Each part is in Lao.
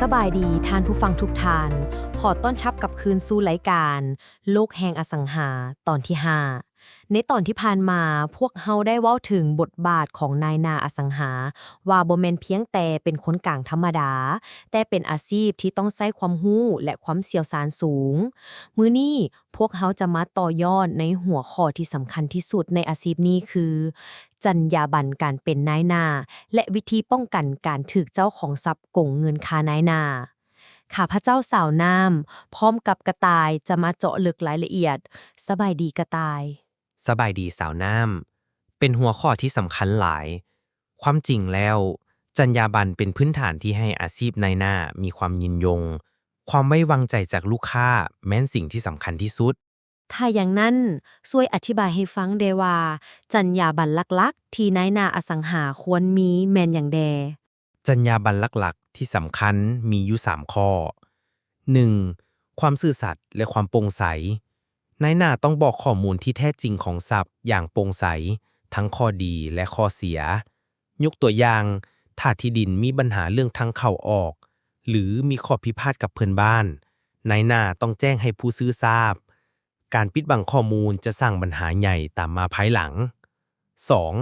ສະບາຍດີທ່ານຜູ້ຟັງທຸກທ່ານ. ຂໍຕ້ອນຮັບກັບຄືນສູ່ລາຍການໂລກແຫ່ງອະສັງຫາຕອນທີຫ້າ. ໃນຕອນທີ່ຜ່ານມາ, ພວກເຮົາໄດ້ເວົ້າເຖິງບົດບາດຂອງນາຍໜ້າອະສັງຫາ ວ່າບໍ່ແມ່ນພຽງແຕ່ເປັນຄົນກາງທຳມະດາ, ແຕ່ເປັນອາຊີບທີ່ຕ້ອງໃຊ້ຄວາມຮູ້ ແລະ ຄວາມຊ່ຽວຊານສູງ. ມື້ນີ້, ພວກເຮົາຈະມາຕໍ່ຍອດໃນຫົວຂໍ້ທີ່ສຳຄັນທີ່ສຸດໃນອາຊີບນີ້ຄື ຈັນຍາບັນການເປັນນາຍໜ້າ ແລະ ວິທີປ້ອງກັນການຖືກເຈົ້າຂອງຊັບໂກງເງິນຄ່ານາຍໜ້າ. ຂ້າພະເຈົ້າສາວນ້ຳ ພ້ອມກັບກະຕ່າຍ ຈະມາເຈາະເລິກລາຍລະອຽດ. ສະບາຍດີກະຕ່າຍ. ສະບາຍດີສາວນ້ຳ. ເປັນຫົວຂໍ້ທີ່ສຳຄັນຫຼາຍ. ຄວາມຈິງແລ້ວ, ຈັນຍາບັນເປັນພື້ນຖານທີ່ໃຫ້ອາຊີບນາຍໜ້າມີຄວາມຍືນຍົງ. ຄວາມໄວ້ວາງໃຈຈາກລູກຄ້າແມ່ນສິ່ງທີ່ສຳຄັນທີ່ສຸດ. ຖ້າຢ່າງນັ້ນ, ຊ່ວຍອະທິບາຍໃຫ້ຟັງແດ່ວ່າ ຈັນຍາບັນຫຼັກໆທີ່ນາຍໜ້າອະສັງຫາຄວນມີແມ່ນຫຍັງແດ່? ຈັນຍາບັນຫຼັກໆທີ່ສຳຄັນມີຢູ່ສາມຂໍ້. ໜຶ່ງ, ຄວາມຊື່ສັດ ແລະ ຄວາມໂປ່ງໃສ. ນາຍໜ້າຕ້ອງບອກຂໍ້ມູນທີ່ແທ້ຈິງຂອງຊັບຢ່າງໂປ່ງໃສ, ທັງຂໍ້ດີ ແລະ ຂໍ້ເສຍ. ຍົກຕົວຢ່າງ, ຖ້າທີ່ດິນມີບັນຫາເລື່ອງທາງເຂົ້າອອກ ຫຼື ມີຂໍ້ພິພາດກັບເພື່ອນບ້ານ, ນາຍໜ້າຕ້ອງແຈ້ງໃຫ້ຜູ້ຊື້ຊາບ. ການປິດບັງຂໍ້ມູນຈະສ້າງບັນຫາໃຫຍ່ຕາມມາພາຍຫຼັງ. ສອງ,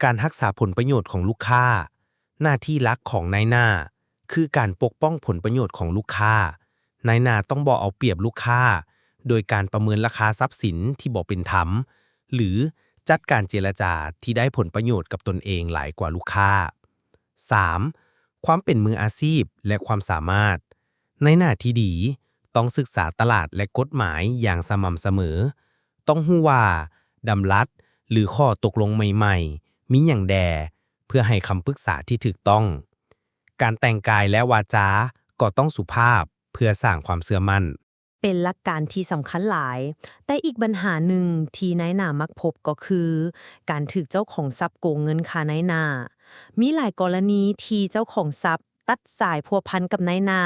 ການຮັກສາຜົນປະໂຫຍດຂອງລູກຄ້າ. ໜ້າທີ່ຫຼັກຂອງນາຍໜ້າຄືການປົກປ້ອງຜົນປະໂຫຍດຂອງລູກຄ້າ. ນາຍໜ້າຕ້ອງບໍ່ເອົາປຽບລູກຄ້າໂດຍການປະເມີນລາຄາຊັບສິນທີ່ບໍ່ເປັນທຳ ຫຼື ຈັດການເຈລະຈາທີ່ໄດ້ຜົນປະໂຫຍດກັບຕົນເອງຫຼາຍກວ່າລູກຄ້າ. ສາມ, ຄວາມເປັນມືອາຊີບ ແລະ ຄວາມສາມາດ. ນາຍໜ້າທີ່ດີຕ້ອງສຶກສາຕະຫຼາດ ແລະ ກົດໝາຍຢ່າງສະໝ່ຳສະເໝີ. ຕ້ອງຮູ້ວ່າດຳລັດ ຫຼື ຂໍ້ຕົກລົງໃໝ່ໆມີຫຍັງແດ່ ເພື່ອໃຫ້ຄຳປຶກສາທີ່ຖືກຕ້ອງ. ການແຕ່ງກາຍ ແລະ ວາຈາກໍຕ້ອງສຸພາບເພື່ອສ້າງຄວາມເຊື່ອໝັ້ນ. ເປັນຫຼັກການທີ່ສຳຄັນຫຼາຍ, ແຕ່ອີກບັນຫາໜຶ່ງທີ່ນາຍໜ້າມັກພົບກໍຄື ການຖືກເຈົ້າຂອງຊັບໂກງເງິນຄ່ານາຍໜ້າ. ມີຫຼາຍກໍລະນີທີ່ເຈົ້າຂອງຊັບຕັດສາຍພົວພັນກັບນາຍໜ້າ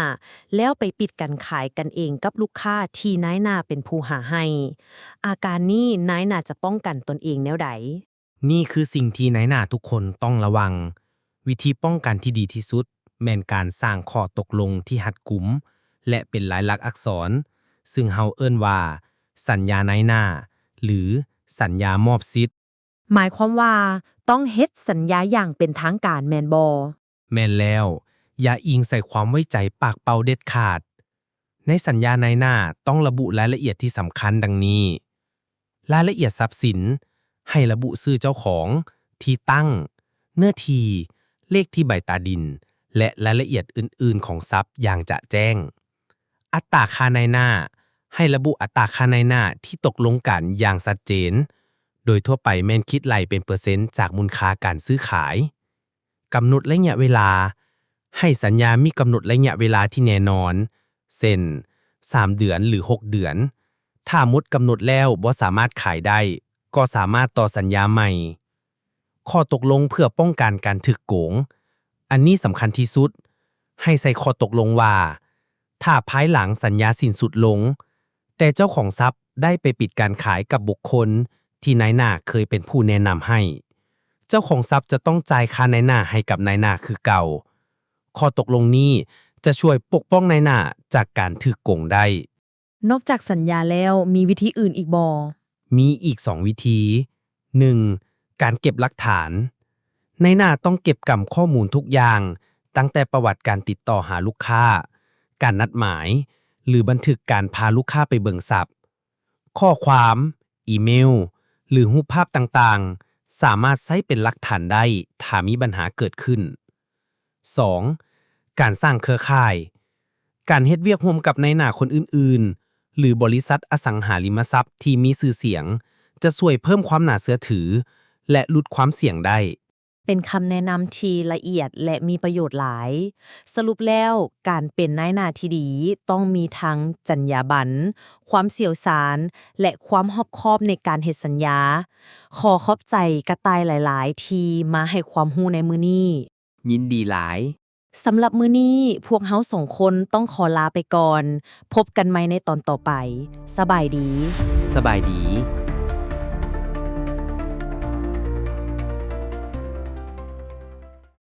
ແລ້ວໄປປິດການຂາຍກັນເອງກັບລູກຄ້າທີ່ນາຍໜ້າເປັນຜູ້ຫາໃຫ້. ອາການນີ້ນາຍໜ້າຈະປ້ອງກັນຕົນເອງແນວໃດ? ນີ້ຄືສິ່ງທີ່ນາຍໜ້າທຸກຄົນຕ້ອງລະວັງ. ວິທີປ້ອງກັນທີ່ດີທີ່ສຸດແມ່ນການສ້າງຂໍ້ຕົກລົງທີ່ຮັດກຸມ ແລະ ເປັນລາຍລັກອັກສອນ, ຊຶ່ງເຮົາເອີ້ນວ່າ ສັນຍານາຍໜ້າ ຫຼື ສັນຍາມອບສິດ. ໝາຍຄວາມວ່າຕ້ອງເຮັດສັນຍາຢ່າງເປັນທາງການແມ່ນບໍ່? ແມ່ນແລ້ວ, ຢ່າອີງໃສ່ຄວາມໄວ້ໃຈປາກເປົ່າເດັດຂາດ. ໃນສັນຍານາຍໜ້າຕ້ອງລະບຸລາຍລະອຽດທີ່ສຳຄັນດັ່ງນີ້. ລາຍລະອຽດຊັບສິນ, ໃຫ້ລະບຸຊື່ເຈົ້າຂອງ, ທີ່ຕັ້ງ, ເນື້ອທີ່, ເລກທີ່ໃບຕາດິນ ແລະ ລາຍລະອຽດອື່ນໆຂອງຊັບຢ່າງຈະແຈ້ງ. ອັດຕາຄ່ານາຍໜ້າ, ໃຫ້ລະບຸອັດຕາຄ່ານາຍໜ້າທີ່ຕົກລົງກັນຢ່າງຊັດເຈນ, ໂດຍທົ່ວໄປແມ່ນຄິດໄລ່ເປັນເປີເຊັນຈາກມູນຄ່າການຊື້ຂາຍ. ກຳນົດໄລຍະເວລາ, ໃຫ້ສັນຍາມີກຳນົດໄລຍະເວລາທີ່ແນ່ນອນ, ເຊັ່ນ ສາມເດືອນ ຫຼື ຫົກເດືອນ. ຖ້າໝົດກຳນົດແລ້ວບໍ່ສາມາດຂາຍໄດ້, ກໍສາມາດຕໍ່ສັນຍາໃໝ່. ຂໍ້ຕົກລົງເພື່ອປ້ອງກັນການຖືກໂກງ. ອັນນີ້ສຳຄັນທີ່ສຸດ. ໃຫ້ໃສ່ຂໍ້ຕົກລົງວ່າ ຖ້າພາຍຫຼັງສັນຍາສິ້ນສຸດລົງ, ແຕ່ເຈົ້າຂອງຊັບໄດ້ໄປປິດການຂາຍກັບບຸກຄົນທີ່ນາຍໜ້າເຄີຍເປັນຜູ້ແນະນຳໃຫ້, ເຈົ້າຂອງຊັບຈະຕ້ອງຈ່າຍຄ່ານາຍໜ້າໃຫ້ກັບນາຍໜ້າຄືເກົ່າ. ຂໍ້ຕົກລົງນີ້ຈະຊ່ວຍປົກປ້ອງນາຍໜ້າຈາກການຖືກໂກງໄດ້. ນອກຈາກສັນຍາແລ້ວ, ມີວິທີອື່ນອີກບໍ່? ມີອີກສອງວິທີ. ໜຶ່ງ, ການເກັບຫຼັກຖານ. ນາຍໜ້າຕ້ອງເກັບກຳຂໍ້ມູນທຸກຢ່າງ, ຕັ້ງແຕ່ປະຫວັດການຕິດຕໍ່ຫາລູກຄ້າ, ການນັດໝາຍ, ຫຼື ບັນທຶກການພາລູກຄ້າໄປເບິ່ງຊັບ. ຂໍ້ຄວາມ, ອີເມວ ຫຼື ຮູບພາບຕ່າງໆ ສາມາດໃຊ້ເປັນຫຼັກຖານໄດ້ຖ້າມີບັນຫາເກີດຂຶ້ນ. ສອງ, ການສ້າງເຄືອຂ່າຍ. ການເຮັດວຽກຮ່ວມກັບນາຍໜ້າຄົນອື່ນໆ ຫຼື ບໍລິສັດອະສັງຫາລິມະຊັບທີ່ມີຊື່ສຽງ ຈະຊ່ວຍເພີ່ມຄວາມໜ້າເຊື່ອຖື ແລະ ຫຼຸດຄວາມສ່ຽງໄດ້. ເປັນຄຳແນະນຳທີ່ລະອຽດ ແລະ ມີປະໂຫຍດຫຼາຍ. ສະຫຼຸບແລ້ວ, ການເປັນນາຍໜ້າທີ່ດີຕ້ອງມີທັງຈັນຍາບັນ, ຄວາມຊ່ຽວຊານ ແລະ ຄວາມຮອບຄອບໃນການເຮັດສັນຍາ. ຂໍຂອບໃຈກະຕ່າຍຫຼາຍໆ ທີ່ມາໃຫ້ຄວາມຮູ້ໃນມື້ນີ້. ຍິນດີຫຼາຍ. ສຳລັບມື້ນີ້, ພວກເຮົາສອງຄົນຕ້ອງຂໍລາໄປກ່ອນ. ພົບກັນໃໝ່ໃນຕອນຕໍ່ໄປ. ສະບາຍດີ. ສະບາຍດີ.